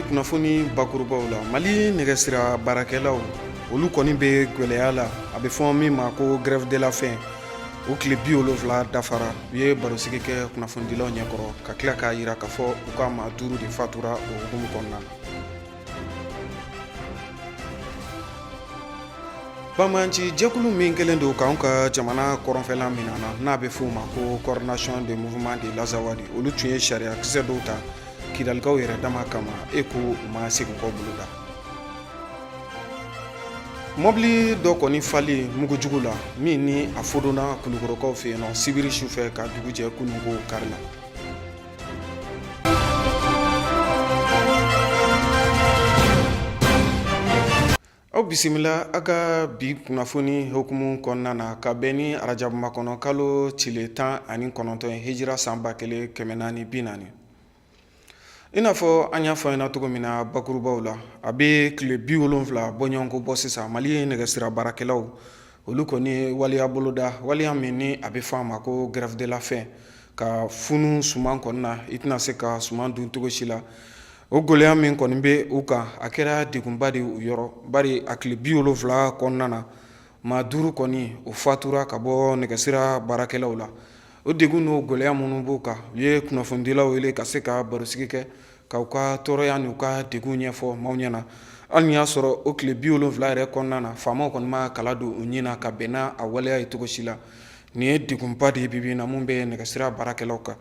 Bi kunnafoni bakurubaw la, Mali nɛgɛsira baarakɛlaw, olu kɔni bɛ gɛlɛya la, a bɛ fɔ min ma ko grève de la faim. O tile 70 dafara. U ye barosigi kɛ kunnafonidilaw ɲɛkɔrɔ ka tila k'a jira k'a fɔ u ka maa 5 de fatura o hukumu kɔnɔna na. Banbaanci jɛkulu min kɛlen don k'anw ka jamana kɔrɔnfɛla minɛ na, n'a bɛ f'o ma ko Coordination des mouvements de l'Azawad, olu tun ye sariyakisɛ dɔw ta Kidalikaw yɛrɛ dama kama, e ko u ma segin kɔ boloda. Mɔbili dɔ kɔni fali mugujugu la min ni a fodonna Kulukɔrɔkaw fɛ yen nɔ sibiri sufɛ ka dugu jɛ kununko kari la. Aw bisimila aw ka bi kunnafoni hukumu kɔnɔna na ka bɛn ni arajabu makɔnɔ kalo tile 19 ye, hijira san 1440. I n'a fɔ an y'a fɔ ɲɛna cogo min na bakurubaw la, a bɛ tile 70 bɔɲɔgɔnko bɔ sisan, Mali ye nɛgɛsira baarakɛlaw, olu kɔni ye waleya boloda, waleya min ni a bɛ fɔ a ma ko grève de la faim, ka funu suman kɔni na, i tɛna se ka suman dun cogo si la. O gɛlɛya min kɔni bɛ u kan, a kɛra degunba de u yɔrɔ, bari a tile 70 kɔnɔna na, maa 5 kɔni o fatura ka bɔ nɛgɛsira baarakɛlaw la. O degun n'o gɛlɛya minnu b'u kan, u ye kunnafonidilaw wele ka se ka barosigi kɛ ka u ka tɔɔrɔya n'u ka degun ɲɛfɔ maaw ɲɛna. Hali n'i y'a sɔrɔ o tile 70 yɛrɛ kɔnɔna na, faamaw kɔni ma kala don u ɲin na ka bɛn n'a a waleya ye cogo si la. Nin ye degunba de ye bi bi in na mun bɛ nɛgɛsira baarakɛlaw kan.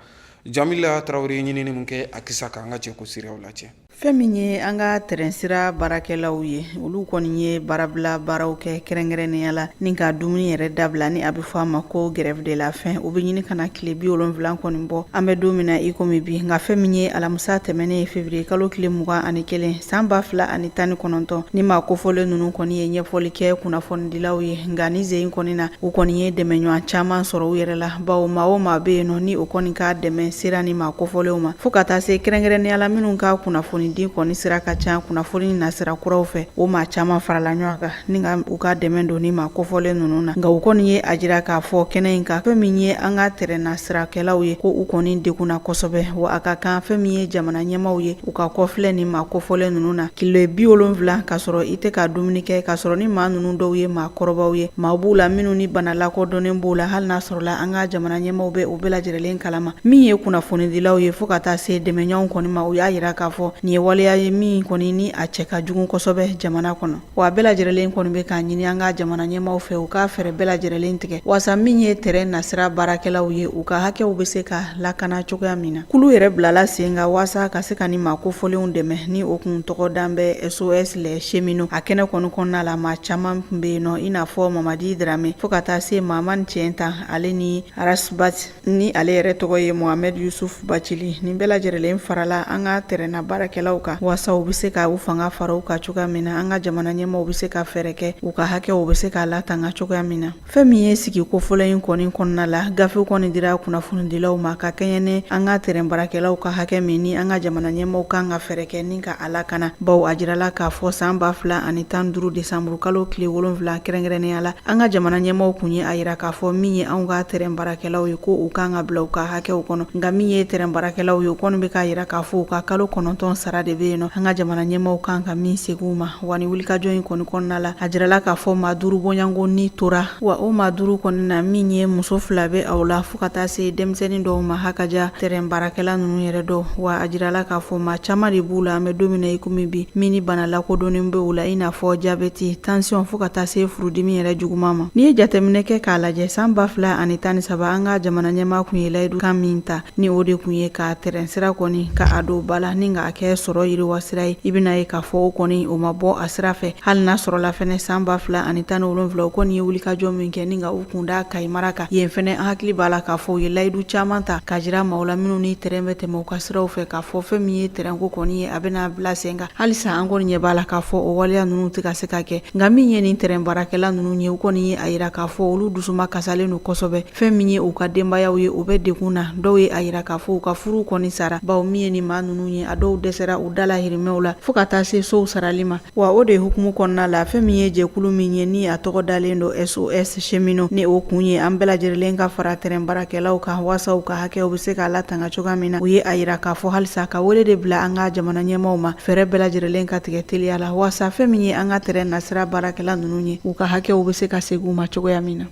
Jamila Tarawele ye ɲinini min kɛ a kisa kan, an ka jɛ k'o seereyaw lajɛ. Fɛn min ye an ka tɛrɛnsira baarakɛlaw ye, olu kɔni ye baarabila baaraw kɛ kɛrɛnkɛrɛnnenya la ni ka dumuni yɛrɛ dabila, ni a bɛ fɔ a ma ko grève de la faim. U bɛ ɲini ka na tile 70 kɔni bɔ an bɛ don min na i komi bi. Nka fɛn min ye alamisa tɛmɛnen ye, février kalo tile 21 san 2019, ni maa kofɔlen ninnu kɔni ye ɲɛfɔli kɛ kunnafonidilaw ye. Nka ni sen in kɔni na, u kɔni ye dɛmɛɲɔgɔn caman sɔrɔ u yɛrɛ la, bawo maa o maa bɛ yen nɔ ni o kɔni ka dɛmɛ sera ni maa kofɔlenw ma, fo ka taa se kɛrɛnkɛrɛnnenya la minnu ka kunnafonidi kɔni sira ka ca kunnafoni nasira kuraw fɛ, o maa caman farala ɲɔgɔn kan ni ka u ka dɛmɛ don ni maa kofɔlen ninnu na. Nka u kɔni ye a jira k'a fɔ kɛnɛ in kan, fɛn min ye an ka tɛrɛn nasirakɛlaw ye, ko u kɔni degunna kosɛbɛ, wa a ka kan fɛn min ye jamana ɲɛmaaw ye, u ka kɔfilɛ ni maa kofɔlen ninnu na. Tile 70 ka sɔrɔ i tɛ ka dumuni kɛ, ka sɔrɔ ni maa ninnu dɔw ye maa kɔrɔbaw ye, maa b'u la minnu ni bana lakodɔnnen b'u la, hali n'a sɔrɔla an ka jamana ɲɛmaaw bɛ u bɛɛ lajɛlen kalama. Min ye kunnafonidilaw ye, fo ka taa se dɛmɛɲɔgɔnw kɔni ma, u y'a jira k'a fɔ nin ye waleya ye min kɔni ni a cɛ ka jugu kosɛbɛ jamana kɔnɔ. Wa a bɛɛ lajɛlen kɔni bɛ k'a ɲini an ka jamana ɲɛmaaw fɛ, u ka fɛɛrɛ bɛɛ lajɛlen tigɛ waasa min ye tɛrɛn nasira baarakɛlaw ye, u ka hakɛw bɛ se ka lakana cogoya min na. Kulu yɛrɛ bilala sen kan waasa ka se ka ni maa kofɔlenw dɛmɛ, ni o kun tɔgɔ dan bɛ SOS les cheminots. A kɛnɛ kɔni kɔnɔna la, maa caman tun bɛ yen nɔ, i n'a fɔ Mamadi Dramɛ, fo ka taa se Mamani Tiɲɛta, ale ni Arasbat ni ale yɛrɛ tɔgɔ ye Mohamed Yusuf Bacili. Nin bɛɛ lajɛlen farala an ka tɛrɛnna baarakɛlaw kan waasa u bɛ se ka u fanga fara u kan cogoya min na, an ka jamana ɲɛmaaw bɛ se ka fɛɛrɛ kɛ u ka hakɛw bɛ se ka latanga cogoya min na. Fɛn min ye sigi kofɔlɔ in kɔni kɔnɔna la, gafe kɔni dira kunnafonidilaw ma ka kɛɲɛ ni an ka tɛrɛn baarakɛlaw ka hakɛ min ni an ka jamana ɲɛmaaw kan ka fɛɛrɛ kɛ ni ka a lakana, bawo a jirala k'a fɔ san 2015 desanburu kalo tile 7 kɛrɛnkɛrɛnnenya la, An ka jamana ɲɛmaaw kun ye a jira k'a fɔ min ye anw ka tɛrɛn baarakɛlaw ye, ko u kan ka bila u ka hakɛw kɔnɔ. Nka min ye tɛrɛn baarakɛlaw ye, u kɔni bɛ k'a jira k'a fɔ u ka kalo 9 sara de bɛ yen nɔ, an ka jamana ɲɛmaaw kan ka min segin u ma. Wa ni wulikajɔ in kɔni kɔnɔna la, a jirala k'a fɔ maa 5 bɔɲɔgɔnko ni tora. Wa o maa 5 kɔni na, min ye muso 2 bɛ aw la, fo ka taa se denmisɛnnin dɔw ma, hakaja tɛrɛn baarakɛla ninnu yɛrɛ dɔw. Wa a jirala k'a fɔ maa caman de b'u la an bɛ don min na i komi bi, min ni bana lakodɔnnen bɛ u la, i n'a fɔ jabɛti, tansiyɔn, fo ka taa se furudimi yɛrɛ juguman ma. N'i ye jateminɛ kɛ k'a lajɛ, san 2013 an ka jamana ɲɛmaa kun ye layidu kan min ta, ni o de kun ye ka tɛrɛn sira kɔni ka a don ba la ni k'a kɛ sɔrɔ yiriwa sira ye, i bɛna ye k'a fɔ o kɔni o ma bɔ a sira fɛ. Hali n'a sɔrɔla fɛnɛ san 2017 o kɔni ye wulikajɔ min kɛ ni ka u kun da Kayi mara kan, yen fɛnɛ an hakili b'a la k'a fɔ u ye layidu caman ta k'a jira maaw la minnu ni tɛrɛn bɛ tɛmɛ u ka siraw fɛ, k'a fɔ fɛn min ye tɛrɛnko kɔni ye, a bɛna bila sen kan. Halisa an kɔni ɲɛ b'a la k'a fɔ o waleya ninnu tɛ ka se ka kɛ. Nka min ye nin tɛrɛn baarakɛla ninnu ye, u kɔni ye a jira k'a fɔ olu dusuma kasalen don kosɛbɛ. Fɛn min ye u ka denbayaw ye, u bɛ degun na. Dɔw ye a jira k'a fɔ u ka furuw kɔni sara, bawo min ye nin maa ninnu ye, a dɔw dɛsɛra. sera u dalahirimɛw la fo ka taa se sow sarali ma. Wa o de hukumu kɔnɔna la, fɛn min ye jɛkulu min ye ni a tɔgɔ dalen don SOS Cheminots, ni o kun ye an bɛɛ lajɛlen ka fara tɛrɛn baarakɛlaw kan waasa u ka hakɛw bɛ se ka latanga cogoya min na, u ye a yira k'a fɔ halisa ka wele de bila an ka jamana ɲɛmaaw ma, fɛɛrɛ bɛɛ lajɛlen ka tigɛ teliya la waasa fɛn min ye an ka tɛrɛn nasira baarakɛla ninnu ye, u ka hakɛw bɛ se ka segin u ma cogoya min na.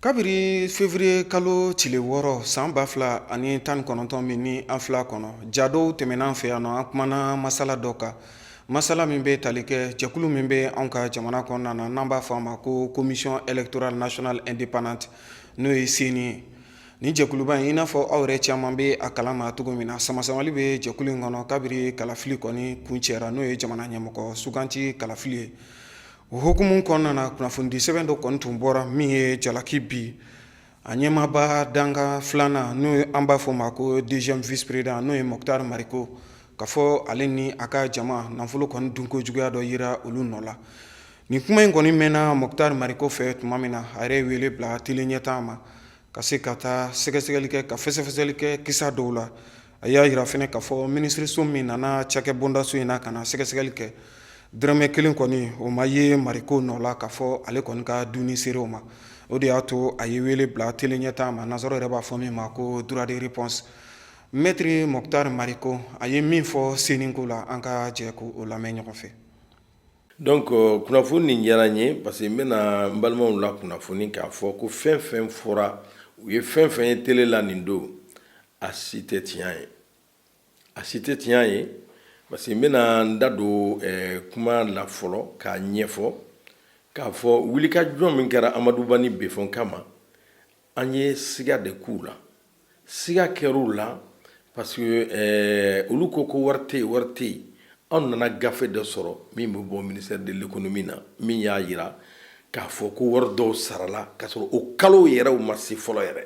Kabiri février kalo tile 6 san 2019 min ni an fil'a kɔnɔ, ja dɔw tɛmɛna an fɛ yan nɔ, an kumana masala dɔ kan, masala min bɛ tali kɛ jɛkulu min bɛ anw ka jamana kɔnɔna na, n'an b'a fɔ a ma ko Commission électorale nationale indépendante, n'o ye CENI ye. Nin jɛkuluba in, i n'a fɔ aw yɛrɛ caman bɛ a kalama cogo min na, samasamali bɛ jɛkulu in kɔnɔ kabiri kalafili kɔni kuncɛra, n'o ye jamana ɲɛmɔgɔ suganti kalafili ye. O hukumu kɔnɔna na, kunnafonidi sɛbɛn dɔ kɔni tun bɔra min ye jalaki bin a ɲɛmaaba dankan filanan, n'o an b'a fɔ ma ko deuxième vice président, n'o ye Moctar Mariko, k'a fɔ ale ni a ka jama nafolo kɔni dunko juguya dɔ yira olu nɔ la. Nin kuma in kɔni mɛnna Moctar Mariko fɛ tuma min na, a yɛrɛ ye wele bila télé ɲɛtaa ma ka se ka taa sɛgɛsɛgɛli kɛ, ka fɛsɛfɛsɛli kɛ kisa dɔw la. A y'a yira fɛnɛ k'a fɔ minisiriso min nana cakɛ bondaso in na ka na sɛgɛsɛgɛli kɛ, dɔrɔmɛ kelen kɔni o ma ye Mariko nɔ la k'a fɔ ale kɔni ka dunni sera o ma. O de y'a to a ye wele bila télé ɲɛtaa ma, nansaraw yɛrɛ b'a fɔ min ma ko droit de réponse. Maître Moctar Mariko, a ye min fɔ CENI ko la, an ka jɛ k'o lamɛn ɲɔgɔn fɛ. Donc kunnafoni nin diyara n ye parce que n bɛna n balimaw la kunnafoni k'a fɔ ko fɛn fɛn fɔra, u ye fɛn fɛn ye télé la nin don, a si tɛ tiɲɛ ye, a si tɛ tiɲɛ ye, parce que n bɛna n da don kuma la fɔlɔ k'a ɲɛfɔ k'a fɔ wulikajɔ min kɛra Amadu Ba ni Befɔn kama, an ye siga de k'u la. Siga kɛr'u la parce que olu ko ko wari tɛ yen, wari tɛ yen. Anw nana gafe dɔ sɔrɔ min bɛ bɔ ministère de l'économie na, min y'a yira k'a fɔ ko wari dɔw sarala k'a sɔrɔ o kalo yɛrɛw ma se fɔlɔ yɛrɛ.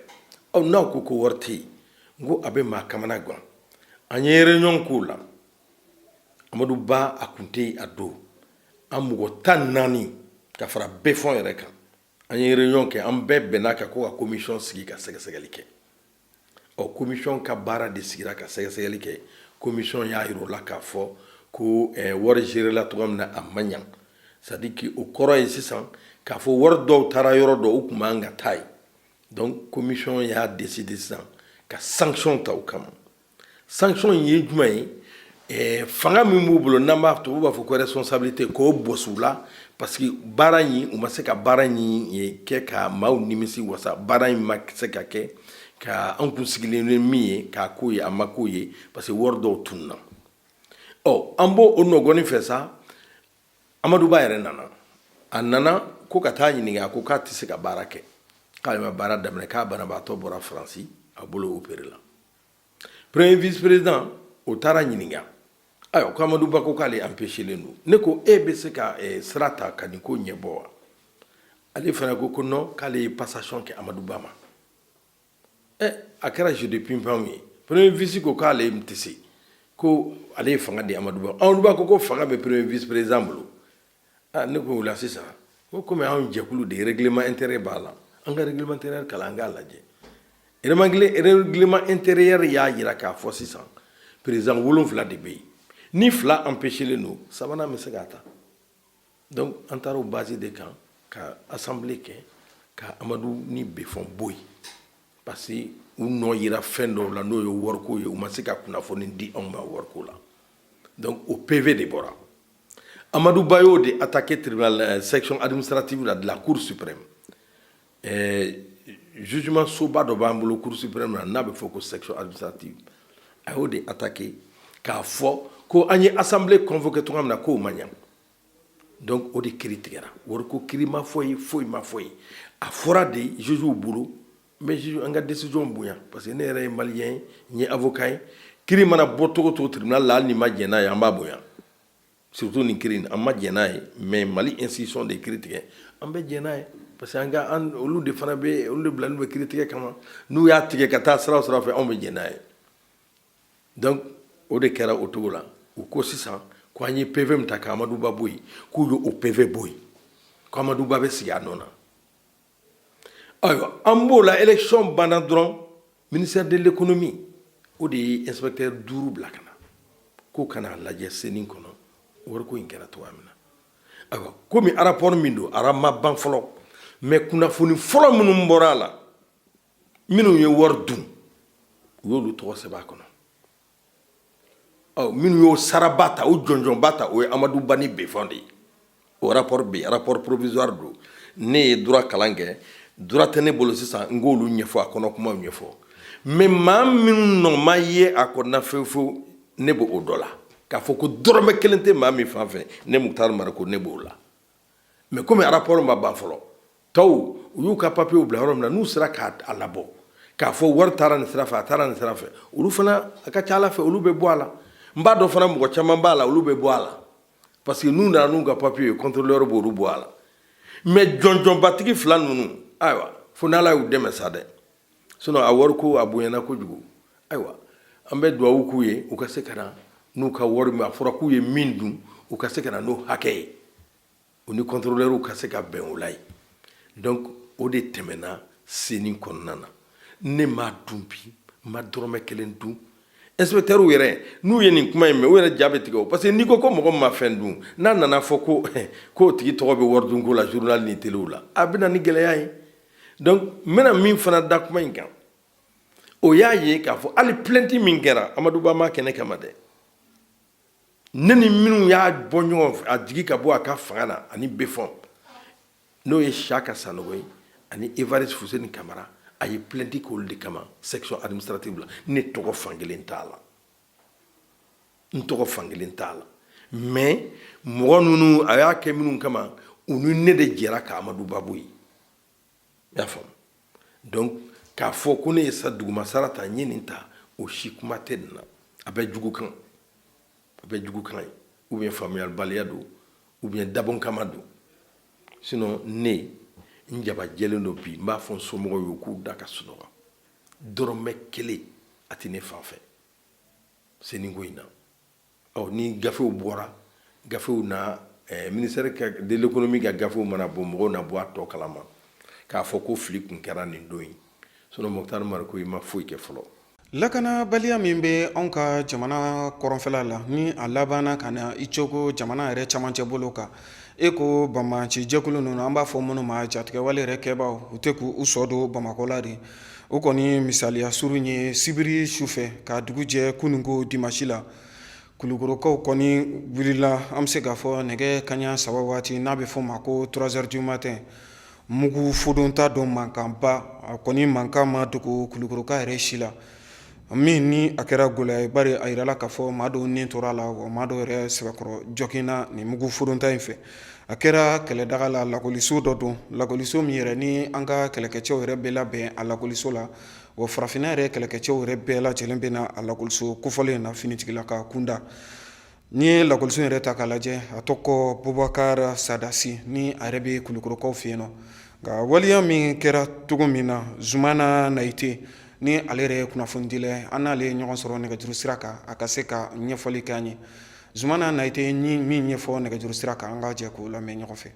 Aw n'aw ko ko wari tɛ yen, n ko a bɛ maa kamana gan. An ye réunion k'o la, Amadu Ba a kun tɛ yen a don, an mɔgɔ 14 ka fara Befɔn yɛrɛ kan, an ye réunion kɛ, an bɛɛ bɛnna kan ko ka commission sigi ka sɛgɛsɛgɛli kɛ. Ɔ, commission ka baara de sigira ka sɛgɛsɛgɛli kɛ. Commission y'a yira o la k'a fɔ ko wari géré la cogoya min na, a ma ɲa. C'est à dire que o kɔrɔ ye sisan k'a fɔ wari dɔw taara yɔrɔ dɔ, u tun man ka taa yen. Donc commission y'a décidé sisan ka sanction ta o kama. Sanction in ye jumɛn ye? Fanga min b'u bolo, n'an b'a tubabu b'a fɔ ko responsabilité, k'o bɔsi u la, parce que baara in, u ma se ka baara in kɛ ka maaw nimisi wasa. Baara in ma se ka kɛ ka an kun sigilen ni min ye k'a k'o ye, a ma k'o ye, parce que wari dɔw tununna. Ɔ, an b'o o nɔgɔni fɛ sa, Amadu Ba yɛrɛ nana, a nana ko ka taa ɲininka, a ko k'a tɛ se ka baara kɛ, k'ale ma baara daminɛ, k'a banabaatɔ bɔra Faransi, a bolo opéré la. Premier vice président o taara ɲininka, ayiwa, ko Amadu Ba ko k'ale empêché len don. Ne ko e bɛ se ka sira ta ka nin ko ɲɛbɔ wa? Ale fana ko ko non, k'ale ye passation kɛ Amadu Ba ma. Ɛ, a kɛra jeu de ping-pong ye. Premier vice ko k'ale tɛ se, ko ale ye fanga di Amadu Ba. Amadu Ba ko ko fanga bɛ premier vice président bolo. Ah, ne ko o la sisan ko komi anw jɛkulu de, règlement intérieur b'a la, an ka règlement intérieur kalan, an k'a lajɛ. Règlement intérieur y'a yira k'a fɔ sisan président wolonfila de bɛ yen, ni fila empêché len don, sabanan bɛ se k'a ta. Donc an taara o base de kan ka assemblée kɛ ka Amadu ni Befɔn bɔ yen, parce que u nɔ yira fɛn dɔw la, n'o ye wariko ye, u ma se ka kunnafoni di anw ma wariko la. Donc o PV de bɔra, Amadu Ba y'o de attaqué tribunal section administrative la de la Cour suprême. Jugement soba dɔ b'an bolo Cour suprême na, n'a bɛ fɔ ko section administrative, a y'o de attaqué k'a fɔ ko an ye assemblée convoqué cogoya min na, k'o ma ɲa. Donc o de kiiri tigɛra. Wariko kiiri ma fɔ ye, foyi ma fɔ ye, a fɔra de jugew bolo. N bɛ juge an ka décision bonya, parce que ne yɛrɛ ye malien ye, n ye avocat ye. Kiiri mana bɔ cogo cogo tribunal la, hali ni ma jɛn n'a ye, an b'a bonya. Surtout nin kiiri in, an ma jɛn n'a ye, mais Mali institution de ye kiiri tigɛ, an bɛ jɛn n'a ye, parce que an ka an olu de fana bɛ, olu de bilalen bɛ kiiri tigɛ kama. N'u y'a tigɛ ka taa sira o sira fɛ, anw bɛ jɛn n'a ye. Donc o de kɛra o cogo la. U ko sisan ko an ye PV min ta ka Amadu Ba bɔ yen, k'u ye o PV bɔ yen, ko Amadu Ba bɛ sigi a nɔ na. Ayiwa, an b'o la, élection banna dɔrɔn, ministère de l'économie o de ye inspecteur duuru bila ka na. k'u ka n'a lajɛ CENI kɔnɔ wariko in kɛra cogoya min na. Ayiwa, komi rapport min don, a ma ban fɔlɔ, mais kunnafoni fɔlɔ minnu bɔra a la, minnu ye wari dun, u y'olu tɔgɔ sɛbɛn a kɔnɔ. Ɔ, minnu y'o saraba ta, o jɔnjɔnba ta, o ye Amadu Ba ni Befan de ye. O rapport bɛ yen, rapport provisoire don. Ne ye droit kalan kɛ, droit tɛ ne bolo sisan n k'olu ɲɛfɔ, a kɔnɔ kumaw ɲɛfɔ, mais maa minnu nɔ ma ye a kɔnɔna fewu fewu, ne b'o o dɔ la k'a fɔ ko dɔrɔmɛ kelen tɛ maa min fan fɛ. Ne Mukutari Mariko, ne b'o la. Mais komi rapport ma ban fɔlɔ, tɔw u y'u ka papiyew bila yɔrɔ min na, n'u sera k'a labɔ k'a fɔ wari taara nin sira fɛ, a taara nin sira fɛ, olu fana, a ka ca ala fɛ, olu bɛ bɔ a la. N b'a dɔn fana, mɔgɔ caman b'a la, olu bɛ bɔ a la, parce que n'u nana n'u ka papiye ye, contrôleur b'olu bɔ a la. Mais jɔnjɔnbatigi fila ninnu, ayiwa, fo n'Ala y'u dɛmɛ sa dɛ, sinon a wariko a bonyana kojugu. Ayiwa, an bɛ duwawu k'u ye, u ka se ka na n'u ka wari min a fɔra k'u ye min dun, u ka se ka na n'o hakɛ ye, u ni contrôleur ka se ka bɛn o la yen. Donc o de tɛmɛna CENI kɔnɔna na. Ne m'a dun bi, n ma dɔrɔmɛ kelen dun. Inspecteur yɛrɛ, n'u ye nin kuma in mɛn, u yɛrɛ ja bɛ tigɛ o, parce que n'i ko ko mɔgɔ min ma fɛn dun, n'a nana fɔ ko k'o tigi tɔgɔ bɛ wari dunko la journal ni telew la, a bɛ na ni gɛlɛya ye. Donc n bɛna min fana da kuma in kan, o y'a ye k'a fɔ hali plainte min kɛra Amadu Ba ma kɛnɛ kama dɛ, ne ni minnu y'a bɔ ɲɔgɔn fɛ, a jigi ka bɔ a ka fanga na, ani Befɔn, n'o ye Saka Sanogo ye, ani Evariste Fuseni Kamara, a ye plainte k'olu de kama section administrative la. Ne tɔgɔ fankelen t'a la, n tɔgɔ fankelen t'a la, mais mɔgɔ ninnu, a y'a kɛ minnu kama, u ni ne de jɛra ka Amadu Ba bɔ yen. I y'a faamu? Donc k'a fɔ ko ne ye sa duguma sara ta, n ye nin ta, o si kuma tɛ nin na. A bɛ jugu kan, a bɛ jugu kan ye, ou bien faamuyalibaliya don, ou bien dabɔn kama don. Sinon ne n jaba jɛlen don bi, n b'a fɔ n somɔgɔw ye, u k'u da ka sunɔgɔ, dɔrɔmɛ kelen a tɛ ne fan fɛ CENI ko in na. Ɔ, ni gafew bɔra, gafew na, ministère de l'économie ka gafew mana bɔ, mɔgɔw na bɔ a tɔ kalama k'a fɔ ko fili kun kɛra nin don in. Sinon Moctar Mariko, i ma foyi kɛ fɔlɔ. Lakanabaliya min bɛ anw ka jamana kɔrɔnfɛla la, ni a labanna ka na i cogo jamana yɛrɛ camancɛ bolo kan, e ko banbanci jɛkulu ninnu, an b'a fɔ minnu ma jatigɛwale yɛrɛ kɛbaaw, u tɛ k'u sɔ don Bamakɔ la de. O kɔni misaliya surun ye sibiri sufɛ ka dugu jɛ kununko dimasi la, Kulukorokaw kɔni wulila, an bɛ se k'a fɔ nɛgɛ kaɲa 3 waati, n'a bɛ fɔ o ma ko 3 heures du matin, mugu fodonta dɔ mankanba, a kɔni mankan ma dogo Kulukoroka yɛrɛ si la, min ni a kɛra gɛlɛya ye, bari a yirala k'a fɔ maa dɔw ni tora a la, wa maa dɔw yɛrɛ sɛbɛkɔrɔ jɔginna nin mugu fodonta in fɛ. A kɛra kɛlɛdaga la, lakɔliso dɔ don, lakɔliso min yɛrɛ ni an ka kɛlɛkɛcɛw yɛrɛ bɛ labɛn a lakɔliso la, wa farafinna yɛrɛ kɛlɛkɛcɛw yɛrɛ bɛɛ lajɛlen bɛ na a lakɔliso kofɔlen in na finitigila ka kunda. N'i ye lakɔliso yɛrɛ ta k'a lajɛ, a tɔgɔ Bubakar Sadasi, ni a yɛrɛ bɛ Kulukorokaw fɛ yen nɔ. Nka waleya min kɛra cogo min na, Zumana Nayite, ni ale yɛrɛ ye kunnafonidila ye, an n'ale ye ɲɔgɔn sɔrɔ nɛgɛjuru sira kan, a ka se ka ɲɛfɔli kɛ an ye. Zumana Nayite ni min ɲɛfɔ nɛgɛjuru sira kan, an ka jɛ k'o lamɛn ɲɔgɔn fɛ.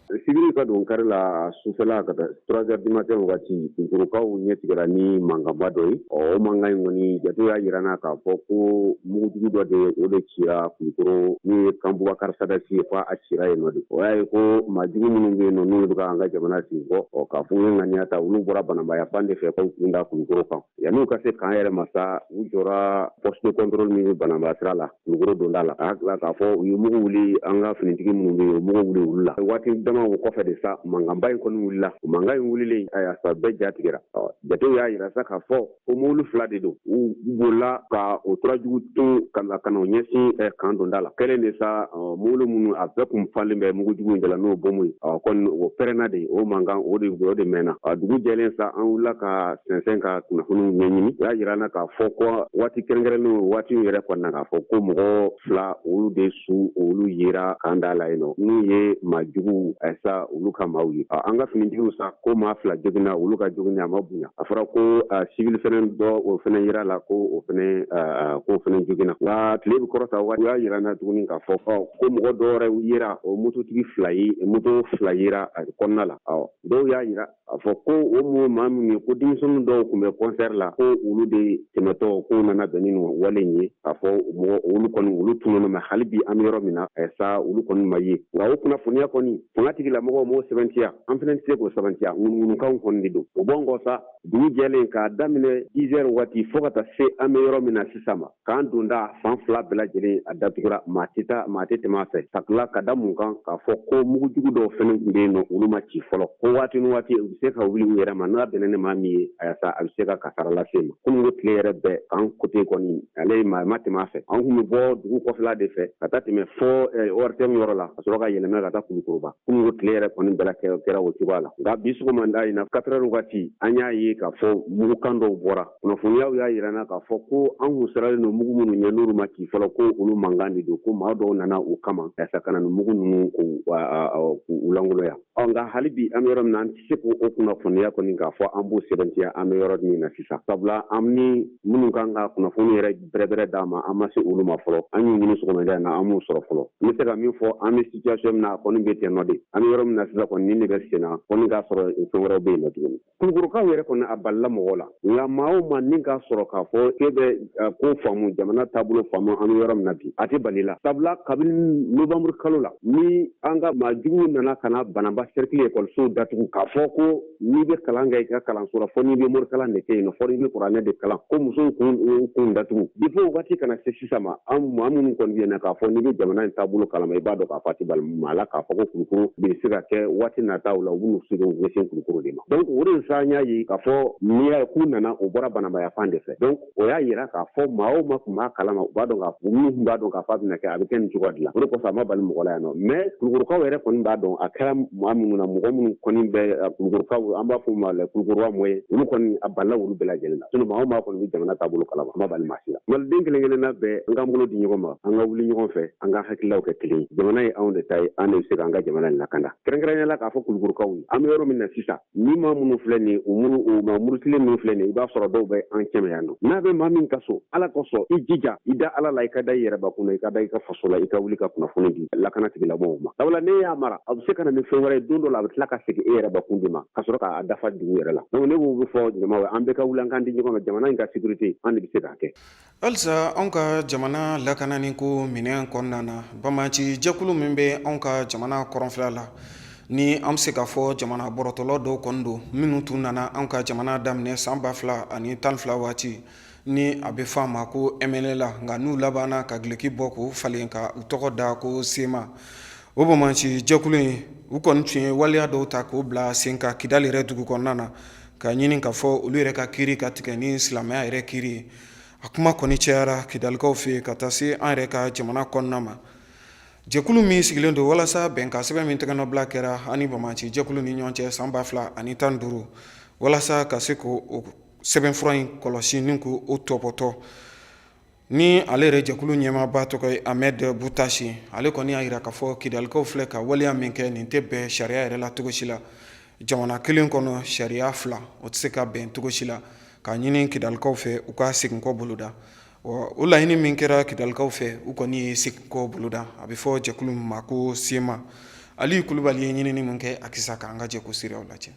Sibiri ka don kari la sufɛla ka taa 3 heures du matin wagati, Kulukorokaw ɲɛ tigɛra ni mankanba dɔ ye. Ɔ, o mankan in kɔni, jatew y'a jira na k'a fɔ ko mugujugu dɔ de, o de cira Kulukoro, min ye camp Bubakar Sadasi ye, ko a cira yen nɔ de. O y'a ye ko maa jugu minnu bɛ yen nɔ, n'olu bɛ ka an ka jamana sen bɔ, ɔ, k'a fɔ u ye ŋaniya ta, olu bɔra Banamba fan de fɛ k'u kun da Kulukoro kan. Yanni u ka se camp yɛrɛ ma sa, u jɔra poste de contrôle min bɛ Banamba sira la, Kulukoro donda la. A hakili k'a fɔ u ye mugu wuli an ka finitigi minnu bɛ yen, u mugu wuli olu la. Waati dama o kɔfɛ de sa, mankanba in kɔni wulila. O mankan in wulilen, ayiwa sa, bɛɛ ja tigɛra. Ɔ, jatew y'a yira sa k'a fɔ ko mobili fila de don, u bolila ka o tura jugu to ka na ka na u ɲɛsin camp donda la. Kɛlen de sa, mobili minnu a bɛɛ kun falen bɛ mugu jugu in de la, n'o bɔnbu ye, ɔ kɔni o pɛrɛnna de, o mankan o de mɛnna. Dugu jɛlen sa, an wulila ka sɛnsɛn ka kunnafoniw ɲɛɲini. U y'a yira an na k'a fɔ ko waati kɛrɛnkɛrɛnnenw, waati yɛrɛ kɔnɔna, k'a fɔ ko mɔgɔ fila, olu de su, olu yera camp da la yen nɔ, n'u ye maa jugu. sa olu ka maaw ye. An ka finitigiw sa, ko maa fila joginna, olu ka joginni a ma bonya. A fɔra ko civil fɛnɛ dɔ, o fɛnɛ yera la ko o fɛnɛ k'o fɛnɛ joginna. Nka tile bɛ kɔrɔta waati, u y'a yira n na tuguni k'a fɔ ko mɔgɔ dɔ wɛrɛ yera, o mototigi fila ye, moto fila yera a kɔnɔna la. Dɔw y'a yira a fɔ ko o mɔgɔ maa minnu ye, ko denmisɛnnin dɔw tun bɛ concert la, ko olu de tɛmɛtɔ k'u nana bɛn ni nin wale in ye, k'a fɔ mɔgɔ olu kɔni olu tununna. Mais hali bi an bɛ yɔrɔ min na sa, olu kɔni ma ye. Nka o kunnafoniya kɔni, fanga tigilamɔgɔw m'o sɛbɛntiya, an fana tɛ se k'o sɛbɛntiya, ŋunuŋunukanw kɔni de don. O bɔ kɔ sa, dugu jɛlen k'a daminɛ 10 heures waati fo ka taa se an bɛ yɔrɔ min na sisan ma, camp donda fan fila bɛɛ lajɛlen a datugura, maa tɛ taa, maa tɛ tɛmɛ a fɛ. Ka tila ka da mun kan? K'a fɔ ko mugujugu dɔw fɛnɛ tun bɛ yen nɔ, olu ma ci fɔlɔ, ko waati ni waati u bɛ se ka wuli u yɛrɛ ma. N'a bɛnna ni maa min ye, a sa, a bɛ se ka kasara lase ma. Komi ko tile yɛrɛ bɛɛ camp côté kɔni, ale maa ma tɛmɛ a fɛ. An tun bɛ bɔ dugu kɔfɛla de fɛ ka taa tɛmɛ fɔ ORTM yɔrɔ la, ka sɔrɔ ka yɛlɛmɛ ka taa Kulukoroba. Komi ko tile yɛrɛ kɔni bɛɛ kɛra o cogoya la. Nka bi sɔgɔmada in na, 4 heures waati, an y'a ye k'a fɔ mugukan dɔw bɔra. Kunnafoniyaw y'a yira n na k'a fɔ ko an kun siralen don mugu minnu ɲɛ, n'olu ma ci fɔlɔ, ko olu mankan de don, ko maa dɔw nana u kama yasa ka na ni mugu ninnu k'u lankolonya. Ɔ nka hali bi an bɛ yɔrɔ min na, an tɛ se k'o kunnafoniya kɔni k'a fɔ an b'o sɛbɛntiya an bɛ yɔrɔ min na sisan, sabula an ni minnu kan ka kunnafoni yɛrɛ bɛrɛbɛrɛ d'an ma, an ma se olu ma fɔlɔ. An y'u ɲini sɔgɔmada in na, an m'u sɔrɔ fɔlɔ. N bɛ se ka min fɔ, an bɛ situation min na, a kɔni bɛ ten nɔ de. An bɛ yɔrɔ min na sisan kɔni, nin de bɛ sen na kɔni, k'a sɔrɔ fɛn wɛrɛw bɛ yen nɔ tuguni. Kulukorokaw yɛrɛ kɔni, a balila mɔgɔ la. Nka maa o maa ni k'a sɔrɔ k'a fɔ k'e bɛ ko faamu, jamana taabolo faamu, an bɛ yɔrɔ min na bi, a tɛ bali la, sabula kabini novembre kalo la ni an ka maa juguw nana ka na Banamba cercle ekɔlisow datugu, k'a fɔ ko n'i bɛ kalan kɛ i ka kalanso la, fɔ n'i bɛ morikalan de kɛ yen nɔ, fɔ n'i bɛ kuranɛ de kalan, ko musow kun datugu. Depuis o waati ka na se sisan ma, an maa minnu kɔni bɛ na k'a fɔ n'i bɛ jamana in taabolo kalama, i b'a dɔn k'a fɔ a tɛ bali maa la k'a fɔ ko Kulukoro bɛ se ka kɛ waati nataw la, u bɛn'u se k'u ɲɛsin Kulukoro de ma. Donc o de sa, an y'a ye k'a fɔ n'i y'a ye k'u nana, o bɔra Banamba yanfan de fɛ. Donc o y'a yira k'a fɔ maa o maa tun b'a kalama, u b'a dɔn k'a fɔ minnu tun b'a dɔn k'a fɔ a bɛna kɛ, a bɛ kɛ nin cogoya de la. O de kosɔn a ma bali mɔgɔ la yan nɔ. Mais Kulukorokaw yɛrɛ kɔni b'a dɔn a kɛra maa minnu na, mɔgɔ minnu kɔni bɛ Kulukorokaw, an b'a fɔ ma Kulukoroba mɔ ye, olu kɔni a balila olu bɛɛ lajɛlen la. Sinon maa o maa kɔni bɛ jamana taabolo kalama, a ma bali maa si la. Maliden kelen kelenna bɛɛ, an k'an bolo di ɲɔgɔn ma, an ka wuli ɲɔgɔn fɛ, an ka hakililaw kɛ kelen ye. Jamana ye anw de ta ye, an de bɛ se k'an ka jamana in lakanda, kɛrɛnkɛrɛnnenya la k'a fɔ Kulukorokaw ye. An bɛ yɔrɔ min na sisan, ni maa minnu filɛ nin ye, u muru u maa murutilen minnu filɛ nin ye, i b'a sɔrɔ dɔw bɛ an cɛmɛ yan nɔ. N'a bɛ maa min ka so, Ala kosɔn, i jija, i da Ala la, i ka da i yɛrɛbakun na, i ka da i ka faso la, i ka wuli ka kunnafoni di lakana tigilamɔgɔw ma, sabula n'e y'a mara, a bɛ se ka na ni fɛn wɛrɛ ye don dɔ la, a bɛ tila ka segin e yɛrɛbakun de ma, ka sɔrɔ k'a dafa dugu yɛrɛ la. Donc ne b'o fɔ jama ye, an bɛɛ ka wuli, an k'an di ɲɔgɔn ma. Jamana in ka sécurité, an de bɛ se k'a kɛ. Halisa anw ka jamana lakanani ko minɛn kɔnɔna na, banbaanci jɛkulu min bɛ anw ka jamana kɔrɔnfɛla la, ni an bɛ se k'a fɔ jamana bɔrɔtɔlɔ dɔw kɔni don, minnu tun nana anw ka jamana daminɛ san 2012 waati, ni a bɛ fɔ a ma ko MNLA, nka n'u labanna ka duloki bɔ k'o falen ka u tɔgɔ da ko CMA. O banbaanci jɛkulu in, u kɔni tun ye waleya dɔw ta k'o bila sen kan Kidali yɛrɛ dugu kɔnɔna na, ka ɲini k'a fɔ olu yɛrɛ ka kiiri ka tigɛ ni silamɛya yɛrɛ kiiri ye. A kuma kɔni cayara Kidalikaw fɛ yen ka taa se an yɛrɛ ka jamana kɔnɔna ma. Jɛkulu min sigilen don walasa bɛnkan sɛbɛn min tɛgɛnɔbila kɛra an ni banbaanci jɛkulu ni ɲɔgɔn cɛ san 2015, walasa ka se k'o sɛbɛnfura in kɔlɔsi ni k'o tɔpɔtɔ, ni ale yɛrɛ jɛkulu ɲɛmaaba tɔgɔ ye Ahmed Boutasi, ale kɔni y'a jira k'a fɔ Kidalikaw filɛ ka waleya min kɛ, nin tɛ bɛn sariya yɛrɛ la cogo si la. Jamana kelen kɔnɔ, sariya fila, o tɛ se ka bɛn cogo si la. K'a ɲini Kidalikaw fɛ, u ka segin kɔ boloda. O laɲini min kɛra Kidalikaw fɛ, u kɔni ye segin kɔ boloda. A bɛ fɔ jɛkulu min ma ko CMA. Ali Kulubali ye ɲinini min kɛ a kisa kan, an ka jɛ k'o seereyaw lajɛ.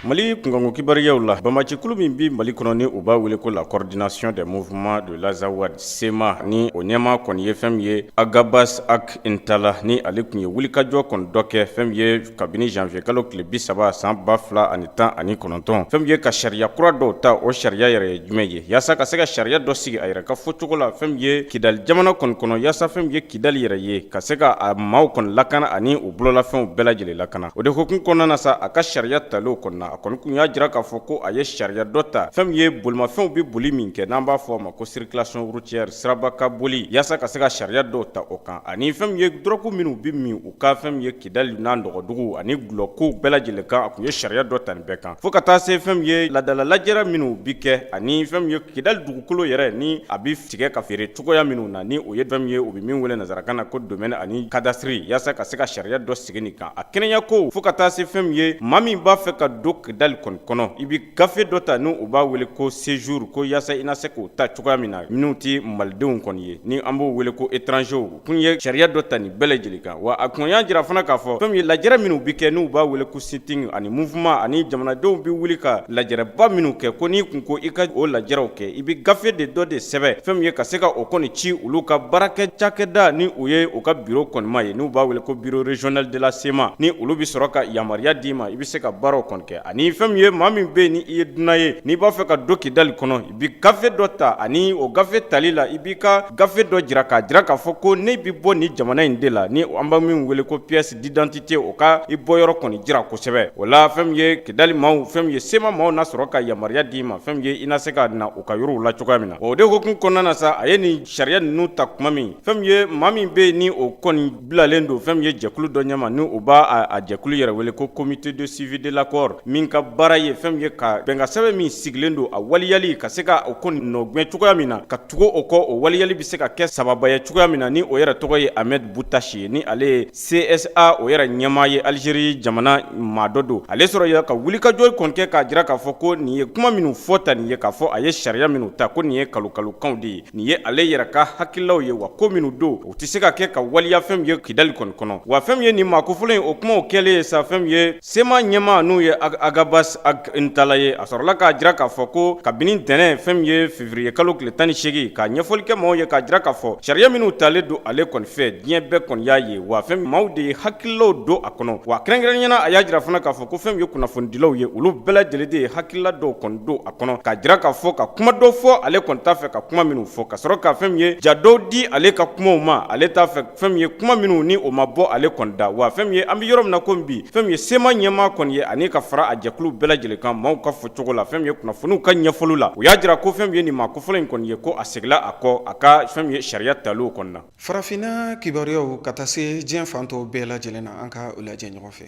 Mali kunkanko kibaruyaw la, banbaancikulu min bɛ Mali kɔnɔ, ni u b'a wele ko la coordination des mouvements de l'Azawad, CMA, ni o ɲɛmaa kɔni ye fɛn min ye Agabas Ag Intalla, ni ale tun ye wulikajɔ kɔni dɔ kɛ fɛn min ye kabini janvier kalo tile 30 san 2019, fɛn min ye ka sariya kura dɔw ta. O sariya yɛrɛ ye jumɛn ye? Yaasa ka se ka sariya dɔ sigi a yɛrɛ ka fɔcogo la fɛn min ye Kidali jamana kɔni kɔnɔ, yaasa fɛn min ye Kidali yɛrɛ ye ka se ka a maaw kɔni lakana ani u bololafɛnw bɛɛ lajɛlen lakana. O de hukumu kɔnɔna na sa, a ka sariya talenw kɔnɔna la. A kɔni kun y'a jira k'a fɔ ko a ye sariya dɔ ta, fɛn min ye bolimafɛnw bɛ boli min kɛ, n'an b'a fɔ a ma ko circulation routière, siraba ka boli, yaasa ka se ka sariya dɔw ta o kan, ani fɛn min ye dɔrɔgu minnu bɛ min u ka fɛn min ye Kidali n'a dɔgɔdugu ani dɔlɔkow bɛɛ lajɛlen kan. A kun ye sariya dɔ ta nin bɛɛ kan, fo ka taa se fɛn min ye laadala lajɛrɛ minnu bi kɛ, ani fɛn min ye Kidali dugukolo yɛrɛ ni a bɛ tigɛ ka feere cogoya minnu na, ni o ye fɛn min ye u bɛ min wele nansarakan na ko domaine ani cadastre, yaasa ka se ka sariya dɔ sigi nin kan, a kɛnɛya ko, fo ka taa se fɛn min ye maa min b'a fɛ ka don Kidali kɔni kɔnɔ, i bɛ gafe dɔ ta ni u b'a wele ko séjour, ko yaasa i na se k'o ta cogoya min na. Minnu tɛ malidenw kɔni ye, ni an b'o wele ko étrangers, kun ye sariya dɔ ta nin bɛɛ lajɛlen kan. Wa a kun y'a jira fana k'a fɔ fɛn min ye lajɛrɛ minnu bɛ kɛ, n'u b'a wele ko sit-in ani mouvement, ani jamanadenw bɛ wuli ka lajɛrɛba minnu kɛ, ko n'i kun ko i ka o lajɛrɛw kɛ, i bɛ gafe de dɔ de sɛbɛn, fɛn min ye ka se ka o kɔni ci olu ka baarakɛ cakɛda ni u ye u ka bureau kɔni ma ye, n'u b'a wele ko bureau régional de la CMA, ni olu bɛ sɔrɔ ka yamaruya d'i ma, i bɛ se ka baaraw kɔni kɛ. Ani fɛn min ye maa min bɛ yen ni i ye dunan ye, n'i b'a fɛ ka don Kidali kɔnɔ, i bɛ gafe dɔ ta, ani o gafe tali la, i b'i ka gafe dɔ jira k'a jira k'a fɔ ko ne bɛ bɔ nin jamana in de la, ni an b'a min wele ko pièce d'identité, o ka i bɔyɔrɔ kɔni jira kosɛbɛ. O la, fɛn min ye Kidali maaw, fɛn min ye CMA maaw na sɔrɔ ka yamaruya d'i ma, fɛn min ye i na se ka na u ka yɔrɔw la cogoya min na. O de hukumu kɔnɔna na sa, a ye nin sariya ninnu ta tuma min, fɛn min ye maa min bɛ yen ni o kɔni bilalen don fɛn min ye jɛkulu dɔ ɲɛma, ni u b'a a jɛkulu yɛrɛ wele ko comité de suivi de l'accord, min ka baara ye fɛn min ye ka bɛnkan sɛbɛn min sigilen don, a waliyali ka se ka o kɔni nɔgbɛn cogoya min na, ka tugu o kɔ, o waliyali bɛ se ka kɛ sababa ye cogoya min na, ni o yɛrɛ tɔgɔ ye Ahmed Boutache ye, ni ale ye CSA o yɛrɛ ɲɛmaa ye, Algérie jamana maa dɔ don. Ale sɔrɔ yɛrɛ ka wulikajɔ kɔni kɛ k'a jira k'a fɔ ko nin ye kuma minnu fɔ ta nin ye, k'a fɔ a ye sariya minnu ta, ko nin ye kalokalokanw de ye, nin ye ale yɛrɛ ka hakililaw ye, wa ko minnu don, u tɛ se ka kɛ ka waleya fɛn min ye Kidali kɔni kɔnɔ. Wa fɛn min ye nin maa kofɔlen in, o kumaw kɛlen ye sa, fɛn min ye CMA ɲɛmaa, n'o ye Agabas Ag Intalla ye, a sɔrɔla k'a jira k'a fɔ ko kabini ntɛnɛn, fɛn min ye février kalo tile 18, ka ɲɛfɔli kɛ maaw ye k'a jira k'a fɔ sariya minnu talen don ale kɔni fɛ, diɲɛ bɛɛ kɔni y'a ye, wa fɛn maaw de ye hakililaw don a kɔnɔ. Wa kɛrɛnkɛrɛnnenya la, a y'a jira fana k'a fɔ ko fɛn min ye kunnafonidilaw ye, olu bɛɛ lajɛlen de ye hakilila dɔw kɔni don a kɔnɔ, k'a jira k'a fɔ ka kuma dɔw fɔ ale kɔni t'a fɛ ka kuma minnu fɔ, ka sɔrɔ ka fɛn min ye ja dɔw di ale ka kumaw ma, ale t'a fɛ fɛn min ye kuma minnu ni o ma bɔ ale kɔni da. Wa fɛn min ye an bɛ yɔrɔ min na komi bi, fɛn min ye CMA ɲɛmaa kɔni ye, ani ka fara a jɛkulu bɛɛ lajɛlen kan, maaw ka fɔ cogo la, fɛn min ye kunnafoniw ka ɲɛfɔli la, u y'a jira ko fɛn min ye nin maa kofɔlen in kɔni ye, ko a seginna a kɔ a ka fɛn min ye sariya taliw kɔni na. Farafinna kibaruyaw ka taa se diɲɛ fan tɔw bɛɛ lajɛlen na, an ka o lajɛ ɲɔgɔn fɛ.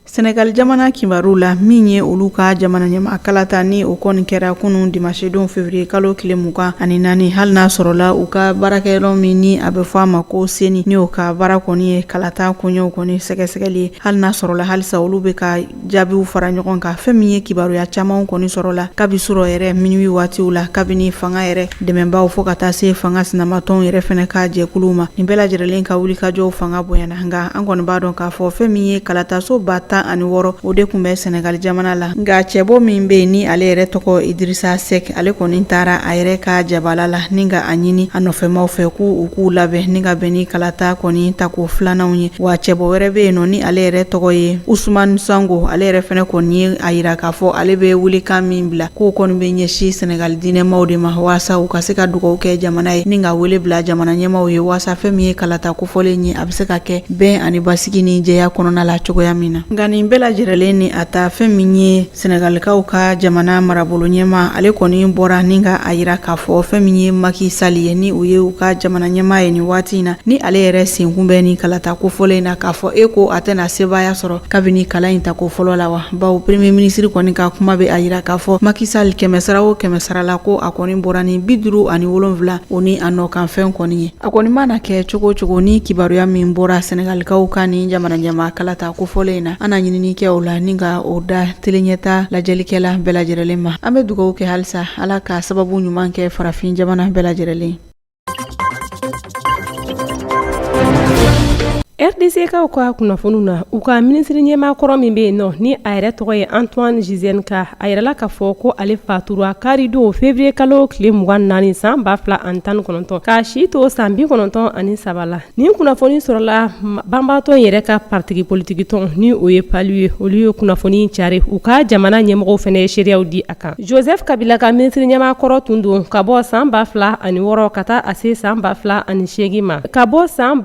Senegali jamana kibaru la, min ye olu ka jamana ɲɛmaa kalata ni o kɔni kɛra kunun dimanche don février kalo tile 24, hali n'a sɔrɔla u ka baarakɛyɔrɔ min ni a bɛ fɔ a ma ko CENI, ni o ka baara kɔni ye kalata koɲɛw kɔni sɛgɛsɛgɛli ye, hali n'a sɔrɔla halisa olu bɛ ka jaabiw fara ɲɔgɔn kan, fɛn min ye kibaruya caman kɔni sɔrɔla kabi surɔ yɛrɛ minuit waatiw la, kabini fanga yɛrɛ dɛmɛbaaw fo ka taa se fanga sinamatɔnw yɛrɛ fana ka jɛkuluw ma, nin bɛɛ lajɛlen ka wulikajɔw fanga bonyana. Nka an kɔni b'a dɔn k'a fɔ fɛn min ye kalataso 16000, o de tun bɛ Senegali jamana la. Nka cɛbɔ min bɛ yen ni ale yɛrɛ tɔgɔ Idrissa Seck, ale kɔni taara a yɛrɛ ka jabala la ni ka a ɲini a nɔfɛmaw fɛ k'u u k'u labɛn ni ka bɛn ni kalata kɔni tako filananw ye. Wa cɛbɔ wɛrɛ bɛ yen nɔ ni ale yɛrɛ tɔgɔ ye Ousmane Sonko, ale yɛrɛ fana kɔni ye a yira k'a fɔ ale bɛ wulikan min bila, k'o kɔni bɛ ɲɛsin Senegali diinɛmaw de ma, waasa u ka se ka dugawu kɛ jamana ye ni ka wele bila jamana ɲɛmaaw ye, waasa fɛn min ye kalata kofɔlen ye, a bɛ se ka kɛ bɛn ani basigi ni jɛya kɔnɔna la cogoya min na. Nka nin bɛɛ lajɛrɛlen ni a ta, fɛn min ye Senegalikaw ka jamana marabolo ɲɛmaa, ale kɔni bɔra ni ka a yira k'a fɔ fɛn min ye Macky Sall ye, ni o ye u ka jamana ɲɛmaa ye nin waati in na, ni ale yɛrɛ senkun bɛ ni kalata kofɔlen in na, k'a fɔ e ko a tɛna sebaaya sɔrɔ kabini kala in tako fɔlɔ la wa. Bawo premier ministre kɔni ka kuma bɛ a yira k'a fɔ Macky Sall kɛmɛ sara o kɛmɛ sara la, ko a kɔni bɔra ni 57 o ni a nɔkanfɛn kɔni ye. A kɔni mana kɛ cogo o cogo, ni kibaruya min bɔra Senegalikaw ka nin jamana ɲɛmaa kalata kofɔlen in na, an na ɲinini kɛ o la ni ka o da teleɲɛta lajɛlikɛla bɛɛ lajɛrɛlen ma. An bɛ dugawu kɛ halisa Ala ka sababu ɲuman kɛ farafin jamana bɛɛ lajɛrɛlen. RDC kaw ka kunnafoniw na, u ka minisiri ɲɛmaa kɔrɔ min bɛ yen nɔ, ni a yɛrɛ tɔgɔ ye Antoine Gizenga, a yirala k'a fɔ ko ale fatura karidon février kalo tile 24 san 2019, k'a si to san 93 la. Nin kunnafoni sɔrɔla banbaatɔ yɛrɛ ka parti politique tɔn, ni o ye PALU ye, olu ye kunnafoni cari. U ka jamana ɲɛmɔgɔw fana ye seereyaw di a kan. Joseph Kabila ka minisiri ɲɛmaa kɔrɔ tun don ka bɔ san 2006 ka taa a se san 2008 ma, ka bɔ san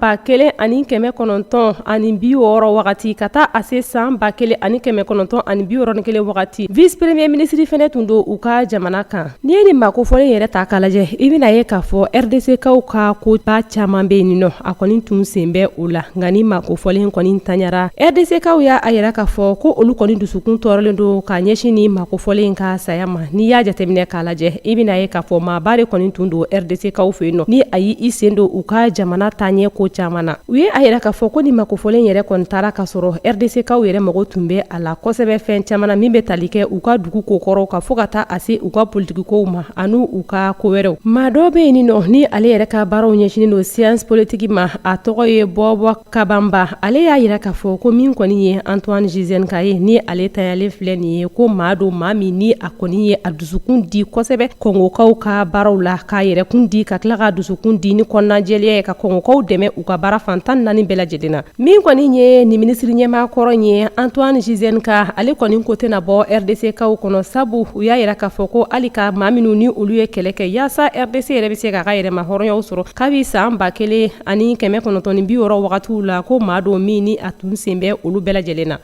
1960 wagati ka taa a se san 1961 wagati, vice premier ministre fɛnɛ tun don u ka jamana kan. N'i ye nin maa kofɔlen yɛrɛ ta k'a lajɛ, i bɛna ye k'a fɔ RDC kaw ka koba caman bɛ yen nɔ, a kɔni tun sen bɛ o la. Nka ni maa kofɔlen kɔni tanyara, RDC kaw y'a yira k'a fɔ ko olu kɔni dusukun tɔɔrɔlen don ka ɲɛsin ni maa kofɔlen ka saya ma. N'i y'a jateminɛ k'a lajɛ, i bɛna ye k'a fɔ maaba de kɔni tun don RDC kaw fɛ yen nɔ, ni a y'i sen don u ka jamana taaɲɛ ko caman na. U ye a yira k'a fɔ ko ni maa kofɔlen yɛrɛ kɔni taara k'a sɔrɔ RDC kaw yɛrɛ mago tun bɛ a la kosɛbɛ fɛn caman na min bɛ tali kɛ u ka dugu ko kɔrɔw kan fo ka taa a se u ka politiki kow ma ani u ka ko wɛrɛw. Maa dɔ bɛ yen nɔ ni ale yɛrɛ ka baaraw ɲɛsinnen don science politique ma, a tɔgɔ ye Bobo Kabamba. Ale y'a yira k'a fɔ ko min kɔni ye Antoine Gizenga ye, ni ale tanyalen filɛ nin ye, ko maa don maa min ni a kɔni ye a dusukun di kosɛbɛ Kɔngokaw ka baaraw la, k'a yɛrɛkun di ka tila ka dusukun di ni kɔnɔnajɛlenya ye ka Kɔngokaw dɛmɛ u ka baara fan 14 bɛɛ lajɛlen na. Min kɔni ye nin minisiri ɲɛmaa kɔrɔ ye Antoine Gizenga, ale kɔni ko tɛna bɔ RDC kaw kɔnɔ, sabu u y'a yira k'a fɔ ko hali ka maa minnu ni olu ye kɛlɛ kɛ yaasa RDC yɛrɛ bɛ se k'a ka yɛrɛma hɔrɔnyaw sɔrɔ kabi san 1960 wagatiw la, ko maa don min ni a tun sen bɛ olu bɛɛ lajɛlen na.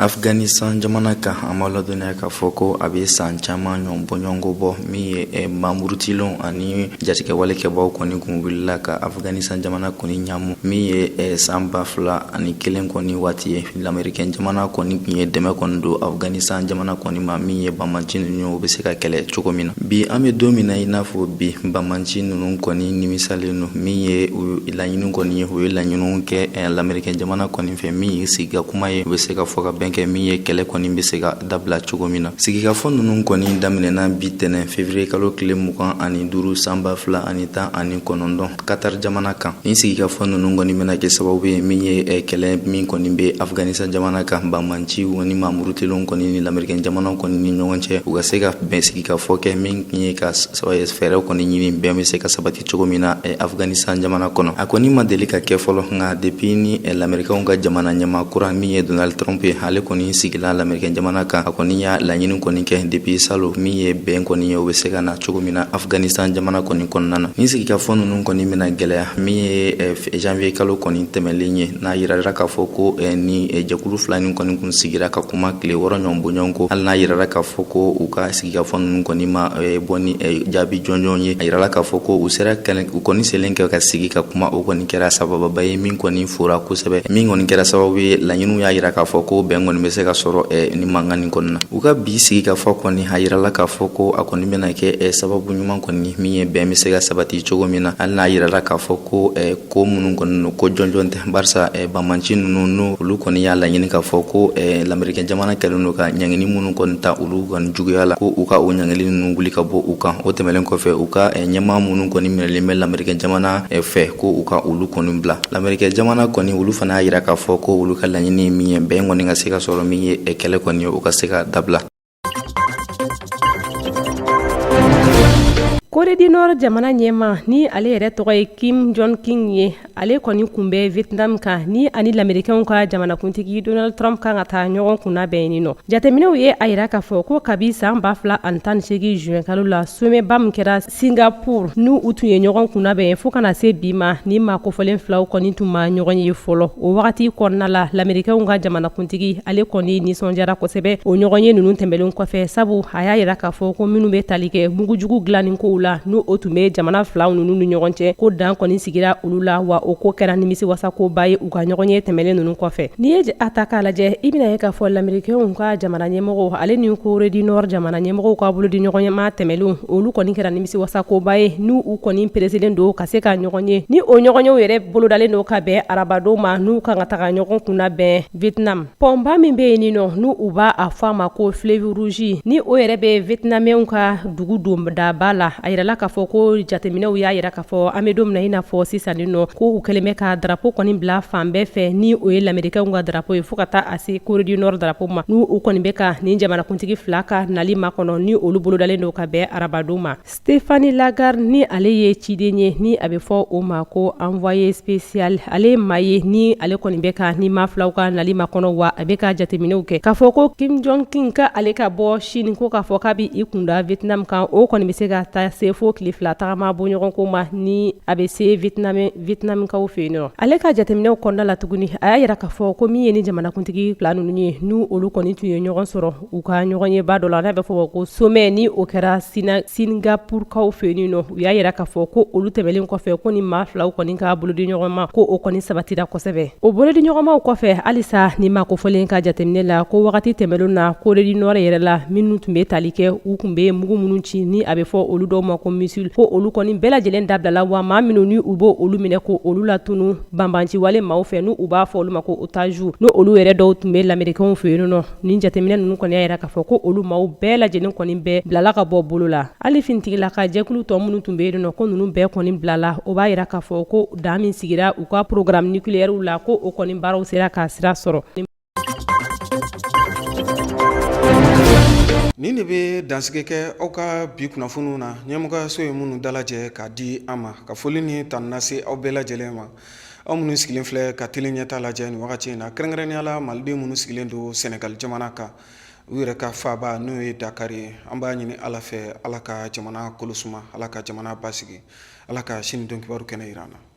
Afganistan jamana kan, an b'a ladɔnniya k'a fɔ ko a bɛ san caman ɲɔgɔn bɔɲɔgɔnko bɔ, min ye maa murutilenw ani jatigɛwale kɛbaaw kɔni kun wulila ka Afganistan jamana kɔni ɲaamu, min ye san 2001 kɔni waati ye. Lamerikɛn jamana kɔni tun ye dɛmɛ kɔni don Afganistan jamana kɔni ma, min ye banbanci ninnu ye, u bɛ se ka kɛlɛ cogo min na. Bi an bɛ don min na i n'a fɔ bi, banbanci ninnu kɔni nimisalen don, min ye laɲini kɔni ye, u ye laɲiniw kɛ lamerikɛn jamana kɔni fɛ, min ye sigi ka kuma ye, u bɛ se ka fɔ ka bɛn kɛ, min ye kɛlɛ kɔni bɛ se ka dabila cogo min na. Sigikafɔ ninnu kɔni daminɛna bi tɛnɛn février kalo tile 25 san 2019 Qatar jamana kan. Nin sigikafɔ ninnu kɔni bɛna kɛ sababu ye, min ye kɛlɛ min kɔni bɛ Afganistan jamana kan, banbanciw ni maa murutilenw kɔni ni lamerikɛn jamana kɔni ni ɲɔgɔn cɛ, u ka se ka bɛn sigikafɔ kɛ, min ye ka fɛɛrɛw kɔni ɲini bɛn bɛ se ka sabati cogo min na Afganistan jamana kɔnɔ. A kɔni ma deli ka kɛ fɔlɔ, nka depuis ni lamerikɛnw ka jamana ɲɛmaa kura min ye Donald Trump ye, ale kɔni sigila lamerikɛn jamana kan, a kɔni y'a laɲini kɔni kɛ depuis salon, min ye bɛn kɔni ye, o bɛ se ka na cogo min na Afganistan jamana kɔni kɔnɔna na. Nin sigikafɔ ninnu kɔni bɛna gɛlɛya, min ye janvier kalo kɔni tɛmɛlen ye, n'a yirara k'a fɔ ko ni jɛkulu fila nin kɔni kun sigira ka kuma tile 6 ɲɔgɔn bɔɲɔgɔn ko, hali n'a yirara k'a fɔ ko u ka sigikafɔ ninnu kɔni ma bɔ ni jaabi jɔnjɔn ye, a yirala k'a fɔ ko u sera u kɔni selen kɛ ka sigi ka kuma, o kɔni kɛra sabababa ye min kɔni fora kosɛbɛ, min kɔni kɛra sababu ye laɲiniw y'a yira k'a fɔ ko bɛn kɔni bɛ se ka sɔrɔ ni mankan nin kɔni na. U ka bi sigikafɔ kɔni, a yirala k'a fɔ ko a kɔni bɛna kɛ sababu ɲuman kɔni min ye bɛn bɛ se ka sabati cogo min na, hali n'a yirala k'a fɔ ko ko minnu kɔni don, ko jɔnjɔn tɛ, barisa banbanci ninnu n'o olu kɔni y'a laɲini k'a fɔ ko lamerikɛn jamana kɛlen don ka ɲangini minnu kɔni ta olu kɔni juguya la, ko u ka o ɲangili ninnu wuli ka bɔ u kan. O tɛmɛnen kɔfɛ, u ka ɲɛmaa minnu kɔni minɛlen bɛ lamerikɛn jamana fɛ, ko u ka olu kɔni bila. Lamerikɛn jamana kɔni, olu fana y'a yira k'a fɔ ko olu ka laɲini ye min ye, bɛn kɔni ka se ka sɔrɔ, min ye kɛlɛ kɔni ye, o ka se ka dabila. Corée du Nord jamana ɲɛmaa, ni ale yɛrɛ tɔgɔ ye Kim Jong Un ye, ale kɔni kun bɛ Vietnam kan ni ani lamerikɛnw ka jamanakuntigi Donald Trump kan ka taa ɲɔgɔn kunnabɛn yen nɔ. Jateminɛw ye a yira k'a fɔ ko kabi san 2018 juin kalo la, somɛba min kɛra Singapour, n'u u tun ye ɲɔgɔn kunnabɛn, fo ka na se bi ma, ni maa kofɔlen filaw kɔni tun ma ɲɔgɔn ye fɔlɔ. O wagati kɔnɔna la, lamerikɛnw ka jamanakuntigi, ale kɔni nisɔndiyara kosɛbɛ o ɲɔgɔn ye ninnu tɛmɛnlen kɔfɛ, sabu a y'a yira k'a fɔ ko minnu bɛ tali kɛ mugujugu dilanni kow la, n'o o tun bɛ jamana filaw ninnu ni ɲɔgɔn cɛ, ko dan kɔni sigira olu la, wa o ko kɛra nimisiwasakoba ye u ka ɲɔgɔn ye tɛmɛnlen ninnu kɔfɛ. N'i ye a ta k'a lajɛ, i bɛna ye k'a fɔ lamerikɛnw ka jamana ɲɛmɔgɔw, ale ni Corée du Nord jamana ɲɛmɔgɔw ka bolodi ɲɔgɔnma tɛmɛnlenw, olu kɔni kɛra nimisiwasakoba ye, n'u u kɔni pereselen don ka se ka ɲɔgɔn ye, ni o ɲɔgɔnyew yɛrɛ bolodalen don ka bɛn arabadon ma, n'u kan ka taga ɲɔgɔn kunnabɛn Vietnam. Pɔnba min bɛ yen nɔ, n'u u b'a a fɔ a ma ko Fleuve Rouge, ni o yɛrɛ bɛ Vietnamienw ka dugu dondaba la, a yirala k'a fɔ ko jateminɛw y'a yira k'a fɔ an bɛ don min na i n'a fɔ sisan nin nɔ, ko u kɛlen bɛ ka drapeau kɔni bila fan bɛɛ fɛ, ni o ye lamerikɛnw ka drapeau ye fo ka taa a se Corée du Nord drapeau ma, n'u u kɔni bɛ ka nin jamanakuntigi fila ka nali makɔnɔ, ni olu bolodalen don ka bɛn arabadon ma. Stéphane Lagarde, ni ale ye ciden ye, ni a bɛ fɔ o ma ko envoyé spécial, ale maa ye ni ale kɔni bɛ ka ni maa filaw ka nali makɔnɔ, wa a bɛ ka jateminɛw kɛ k'a fɔ ko Kim Jong Un ka ale ka bɔ Chine, ko k'a fɔ k'a bɛ i kunda Vietnam kan, o kɔni bɛ se ka taa se se fo tile 2 tagama bɔɲɔgɔnko ma ni a bɛ se Vietnamkaw fɛ yen nɔ. Ale ka jateminɛw kɔnɔna la tuguni, a y'a jira k'a fɔ ko min ye ni jamanakuntigi fila ninnu ye, n'u olu kɔni tun ye ɲɔgɔn sɔrɔ u ka ɲɔgɔnyeba dɔ la n'a bɛ fɔ ko sommet, ni o kɛra Singapurukaw fɛ yen nɔ, u y'a jira k'a fɔ ko olu tɛmɛnlen kɔfɛ, ko ni maa filaw kɔni ka bolodiɲɔgɔnma, ko o kɔni sabatira kosɛbɛ. O bolodiɲɔgɔnmaw kɔfɛ, halisa ni maa kofɔlen ka jateminɛ la, ko wagati tɛmɛnlenw na, Corée du Nord yɛrɛ la, minnu tun bɛ tali kɛ, u tun bɛ mugu minnu ci ni a bɛ fɔ olu dɔw ma ko missile, ko olu kɔni bɛɛ lajɛlen dabilala, wa maa minnu ni u b'o olu minɛ ko olu latunu banbanciwale maaw fɛ, n'u u b'a fɔ olu ma ko otage, n'o olu yɛrɛ dɔw tun bɛ lamerikɛnw fɛ yen nɔ. Nin jateminɛ ninnu kɔni y'a jira k'a fɔ ko olu maaw bɛɛ lajɛlen kɔni bɛɛ bilala ka bɔ bolo la. Hali finitigilaka jɛkulu tɔ minnu tun bɛ yen nɔ, ko ninnu bɛɛ kɔni bilala, o b'a jira k'a fɔ ko dan min sigira u ka programme nucléaire la, ko o kɔni baaraw sera ka sira sɔrɔ. Nin de bɛ dansigi kɛ aw ka bi kunnafoniw na, ɲɛmɔgɔyaso ye minnu dalajɛ k'a di an ma. Ka foli ni tanu lase aw bɛɛ lajɛlen ma, aw minnu sigilen filɛ ka tele ɲɛta lajɛ nin wagati in na, kɛrɛnkɛrɛnnenya la maliden minnu sigilen don Sɛnɛgali jamana kan, u yɛrɛ ka faaba n'o ye Dakari ye. An b'a ɲini Ala fɛ, Ala ka jamana kolo suma, Ala ka jamana basigi, Ala ka sini don kibaru kɛnɛ jira an na.